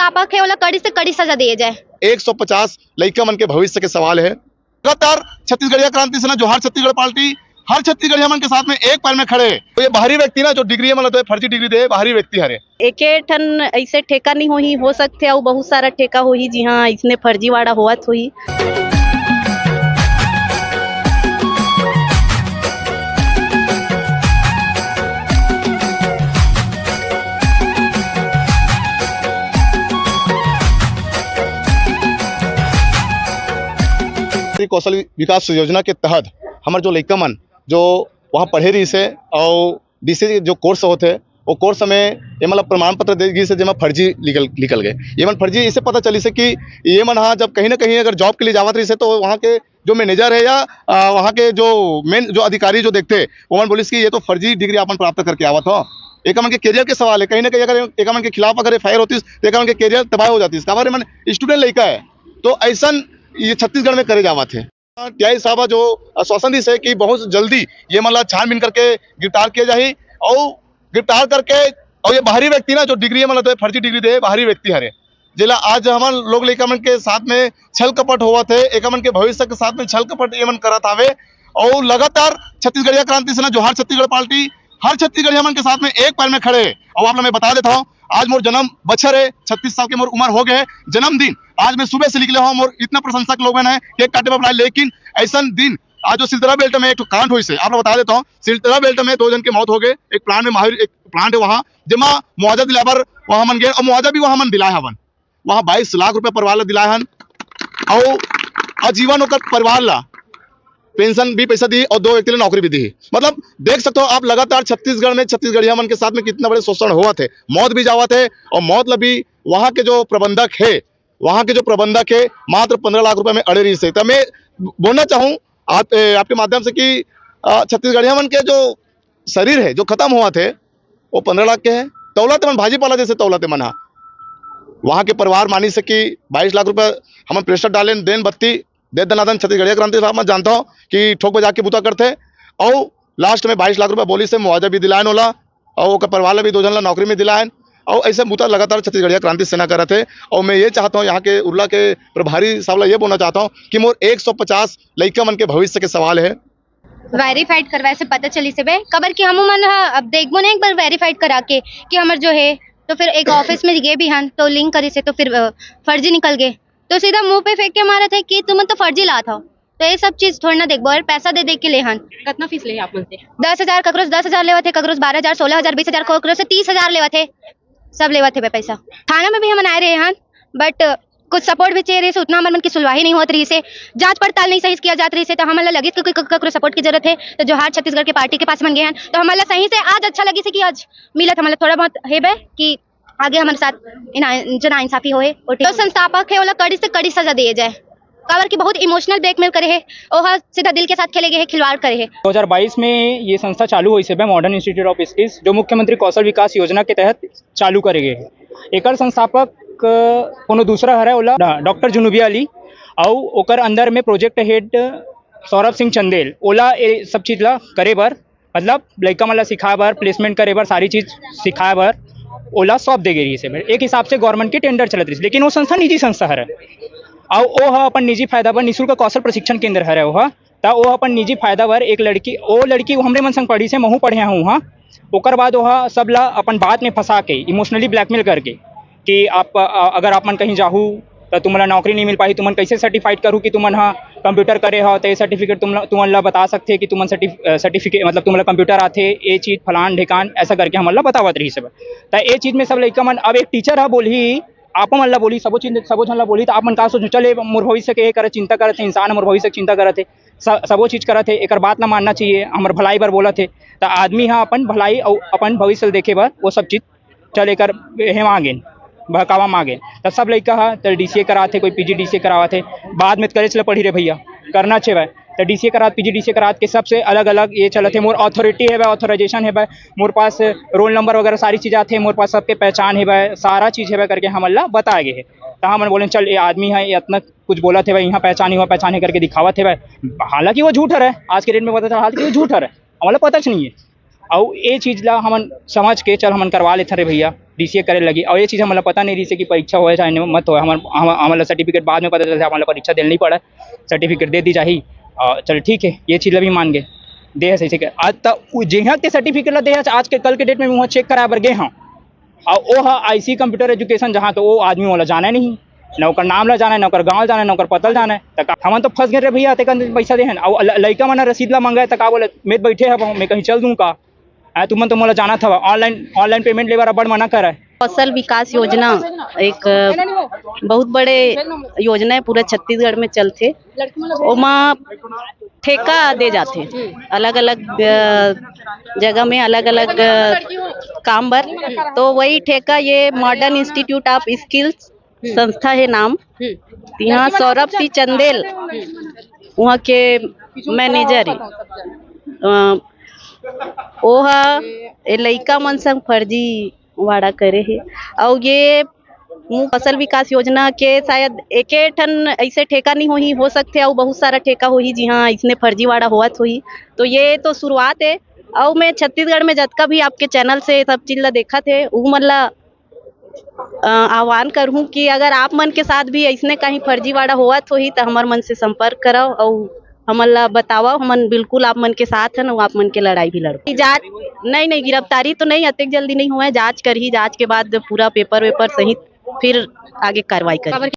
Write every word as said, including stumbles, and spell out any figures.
पापक है, ओला कड़ी से कड़ी सजा दिए जाए। एक सौ पचास लइका मन के भविष्य के सवाल है। लगातार छत्तीसगढ़िया क्रांति सेना, जोहार छत्तीसगढ़ पार्टी, हर छत्तीसगढ़िया मन के साथ में एक पैर में खड़े। तो ये बाहरी व्यक्ति ना, जो डिग्री मतलब तो फर्जी डिग्री दे, बाहरी व्यक्ति हरे। एके ठन ऐसे ठेका नहीं होही, हो सकथे अउ बहुत सारा ठेका होही जिहां इसने फर्जीवाड़ा होवत होही। कौशल विकास योजना के तहत हमर जो लइका मन जो वहाँ पढ़े रहिस हे अउ डीसी जो कोर्स होथे, वो कोर्स में ये मतलब प्रमाण पत्र दे गिस हे, जेमा फर्जी निकल निकल गए। ये मन फर्जी इसे पता चलिस हे कि ये मन, हाँ, जब कहीं ना कहीं अगर जॉब के लिए जावत रहिस हे, तो वहाँ के जो मैनेजर है या अ, वहाँ के जो मेन जो अधिकारी जो देखते, वो मन बोलिस कि ये तो फर्जी डिग्री आपन प्राप्त करके आवत हो। एक मन के करियर के सवाल है, कहीं ना कहीं अगर एक मन के खिलाफ अगर एफआईआर होती, तो एक मन के करियर तबाह हो जाती। काबर ये मन स्टूडेंट लइका है, तो ऐसन ये छत्तीसगढ़ में करे जावत है। टीआई साहब जो आश्वासन दिस हे कि बहुत जल्दी ये मन ला छानबीन करके गिरफ्तार किया जाही, अउ गिरफ्तार करके, अउ ये बाहरी व्यक्ति ना, जो डिग्री मतलब फर्जी डिग्री दे, बाहरी व्यक्ति हरे, जेला आज हमन लोग लइका मन के साथ में छल कपट होवत हे, एकर मन के भविष्य के साथ में छल कपट ये मन करत हावे। अउ लगातार छत्तीसगढ़िया क्रांति सेना, जोहार छत्तीसगढ़ पार्टी, हर छत्तीसगढ़िया मन के साथ में एक पैर में खड़े हे। अउ आप लोग मैं बता देता हूँ, आज मोर जन्म बछर है, छत्तीस साल के मोर उम्र हो गए है, जन्मदिन आज मैं सुबह से निकले हूँ, मोर इतना प्रशंसक लोग हैं, केक काटे बर बुलाए, लेकिन ऐसा दिन आज जो सिलतरा बेल्ट में एक ठो कांड होइस हे, आप लोग बता देता हूँ, सिलतरा बेल्ट में दो जन के मौत हो गए, एक प्लांट में महावीर एक प्लांट है वहाँ, जेमा मुआवजा दिलाए बर वहाँ मन गए और मुआवजा भी वहाँ मन दिलाए हवन। वहाँ बाईस लाख रुपया परिवार ला दिलाए हन और आजीवन ओकर परिवार ला पेंशन भी पैसा दी और दो व्यक्ति ला नौकरी भी दी। मतलब देख सकते हो आप, लगातार छत्तीसगढ़ में छत्तीसगढ़िया मन के साथ में कितना बड़े शोषण होवत है, मौत भी जावत है और मौत ला भी वहाँ के जो प्रबंधक है, वहाँ के जो प्रबंधक है मात्र पंद्रह लाख रुपए में अड़े रहिस हे। तो मैं बोलना चाहूँ आप, ए, आपके माध्यम से कि अ, छत्तीसगढ़िया मन के जो शरीर है, जो खत्म होवत है, वो पंद्रह लाख के है। तौलत मन भाजी पाला जैसे तौलत मन हा। वहाँ के परिवार मानिस हे कि बाईस लाख रुपए हमन प्रेशर डालेन, देन बत्ती दे दनादन छत्तीसगढ़िया क्रांति साहब, मैं जानता हूँ कि ठोक बजा के बुता करथे। और लास्ट में बाईस लाख रुपए बोलिस हे, मुआवजा भी दिलायन ओला, और ओकर परिवार ला भी दो जन ला नौकरी में दिलायन। और ऐसे बुता लगातार छत्तीसगढ़िया क्रांति सेना करत है। और मैं ये चाहता हूँ, यहाँ के उरला के प्रभारी साहब ला ये बोलना चाहता हूँ कि मोर एक सौ पचास लइका मन के भविष्य के सवाल है। वेरीफाइड करवाए से पता चलिस हे बे, काबर कि हमू मन ह अब देखबो ना एक बार वेरीफाइड करा के कि हमर जो है, तो फिर एक ऑफिस में गे भी हन तो लिंक करिस हे, तो फिर अ, फर्जी निकल गए, तो सीधा मुंह पे फेंक के मारत है कि तुमन तो फर्जी लात हो, तो ये सब चीज थोड़ी ना देखबो और पैसा दे दे के ले हन। कतना फीस ले आप मन से? दस हजार, ककरो से दस हजार लेवत है, ककरो से बारह हजार, सोलह हजार, बीस हजार, ककरो से तीस हजार लेवत है, सब लेवत है बे पैसा। थाना में भी हमन आए रहे हन, बट कुछ सपोर्ट भी चाहिए रहिस हे, उतना हमर मन की सुलवाही नहीं होत रहिस हे, जांच पड़ताल नहीं सही से किया जात रहिस हे, तो हमन ला लगिस कि कोई क-, ककरो सपोर्ट की जरूरत है, तो जोहार छत्तीसगढ़ के पार्टी के पास मन गए हन, तो हमन ला सही से आज अच्छा लगिस हे कि आज मिलत हमन ला थोड़ा बहुत हे बे कि आगे हमर साथ इना-, जो नाइंसाफी होए, वो ठीक। जो संस्थापक है, ओला कड़ी से कड़ी सजा दिए जाए, काबर कि बहुत इमोशनल ब्लैकमेल करे है, ओह सीधा दिल के साथ खेले गए है, खिलवाड़ करे है। दो हज़ार बाईस में ये संस्था चालू होइस हे बे, मॉडर्न इंस्टीट्यूट ऑफ स्किल्स, जो मुख्यमंत्री कौशल विकास योजना के तहत चालू करे गए हे। एकर संस्थापक, अ, कोनो दूसरा हरे, ओला डॉ-, डॉक्टर जुनूबिया अली, अउ ओकर अंदर में प्रोजेक्ट हेड सौरभ सिंह चंदेल, ओला ए सब चीज ला करे बर, मतलब लइका मन ला सिखाए बर, प्लेसमेंट करे बर, सारी चीज सिखाए बर ओला सौंप दे गे रहिस हे। एक हिसाब से गवर्नमेंट के टेंडर चलत रहिस, लेकिन वो संस्था निजी संस्था हरे, अउ ओ ह अपन निजी फायदा बर निशुल्क कौशल प्रशिक्षण केंद्र हरे ओह। त ओ अपन निजी फायदा बर एक लड़की, ओ लड़की हमरे मन संग पढ़िस हे, महू पढ़े हूँ वहाँ। ओकर बाद ओह सब ला अपन बात में फंसा के, इमोशनली ब्लैकमेल करके कि आप, अ, अगर आप मन कहीं जाहू, त तुमन ला नौकरी नहीं मिल पाही। तुमन कैसे सर्टिफाइड करू कि तुमन ह कंप्यूटर करे हो, त ये सर्टिफिकेट तुम, तुमन ला बता सकथे कि तुमन सर्टिफ-, अ, सर्टिफिकेट, मतलब तुमन ला कंप्यूटर आथे, ये चीज फलान ढेकान, ऐसा करके हमन ला बतावत रहिस हे। त ये चीज में सब लइका मन, अब एक टीचर ह बोलही, आप मन ला बोलही, सबो चीज, सबो झन ला बोलही, त आप मन का सोचहू, चल, ये मोर भविष्य के ये करे चिंता करत हे, इंसान ह मोर भविष्य के चिंता करत हे, स-, सबो चीज करत हे, एकर बात ला मानना चाहिए, हमर भलाई बर बोलत हे। त आदमी ह अपन भलाई अउ अपन भविष्य ल देखे बर वो सब चीज चल एकर हेमा गेन, बहकावा मांगे। त सब लइका ह त डीसीए करात हे, कोई पीजीडीसीए करावत हे। बाद में त करेच ल पढ़ी रे भैया, करना छे भाई। त डीसीए करात, पीजीडीसीए करात के सबसे अलग-अलग ये चलत हे, मोर अथॉरिटी हे भाई, ऑथराइजेशन हे भाई, मोर पास रोल नंबर वगैरह सारी चीज आथे, मोर पास सबके पहचान हे भाई, सारा चीज हे भाई करके हमन ला बताए गे हे। त हमन बोलेन, "चल, ये आदमी हे, ये अतना कुछ बोलत हे भाई, यहाँ पहचान हे, वहाँ पहचान हे करके दिखावत हे भाई।" हालांकि वो झूठ हरे, आज के डेट में पता चला, हालांकि वो झूठ हरे, हमन ला पता च नहीं हे। अउ ये चीज ला हमन समझ के चल हमन करवा लेथन रे भैया। डीसीए करे लगही। और ये चीज़ हमन ला पता नहीं रहिस हे कि परीक्षा होय चाहे नहीं, मत होय, हमन, हम, हमन ला सर्टिफिकेट बाद में पता चलथे, हमन ला परीक्षा देना नहीं पड़े, सर्टिफिकेट दे दी जाही। और चल ठीक है, ये चीज़ ला भी मान गए, दे हे सही से। आज तक जेहा के सर्टिफिकेट ला दे हे, आज के, कल के डेट में मैं वहाँ चेक कराए बर गे हूँ, और वो हा आईसी कंप्यूटर एजुकेशन, जहाँ के वो आदमी वाला जाना नहीं, न ओकर नाम ला जाना, न ओकर गाँव जाना, न ओकर पता ला जाना। त का हमन तो फंस गए रे भैया, तेकर पैसा दे हन, और ल-, लइका मन रसीद ला मंगाए, त का बोले, मैं बैठे हव, मैं कहीं चल दूँ का? आ, तुमन तो मोला जानत हवा, ऑनलाइन, ऑनलाइन पेमेंट ले बर अब्बड़ मना करय। कौशल विकास योजना एक, अ, बहुत बड़े योजना है, पूरा छत्तीसगढ़ में चलथे। ओमा ठेका दे जाथे, अलग-अलग, अ, जगह में अलग-अलग, अ, काम बर। तो वही ठेका ये मॉडर्न इंस्टीट्यूट ऑफ स्किल्स संस्था है नाम। यहाँ सौरभ सिंह चंदेल, वहाँ के मैनेजर है। अ, वो हा ए लइका मन संग फर्जीवाड़ा करे हे। अउ ये मुख्य कौशल विकास योजना के शायद एके ठन ऐसे ठेका नहीं होही, हो सकथे अउ बहुत सारा ठेका होही जिहाँ इसने फर्जीवाड़ा होवत होही। तो ये तो शुरुआत है। अउ मैं छत्तीसगढ़ में जतका भी आपके चैनल से सब चीज ला देखत हे, उ मन ला, अ, आह्वान करहूँ कि अगर आप मन के साथ भी ऐसने कहीं फर्जीवाड़ा होवत होही, त हमर मन से संपर्क करव अउ हमन ला बतावव। हमन बिल्कुल आप मन के साथ हन अउ आप मन के लड़ाई भी लड़बो। जांच, नहीं, नहीं, गिरफ्तारी तो नहीं, अतेक जल्दी नहीं होवय। जांच करही, जांच के बाद पूरा पेपर वेपर सहित फिर आगे कार्रवाई करही।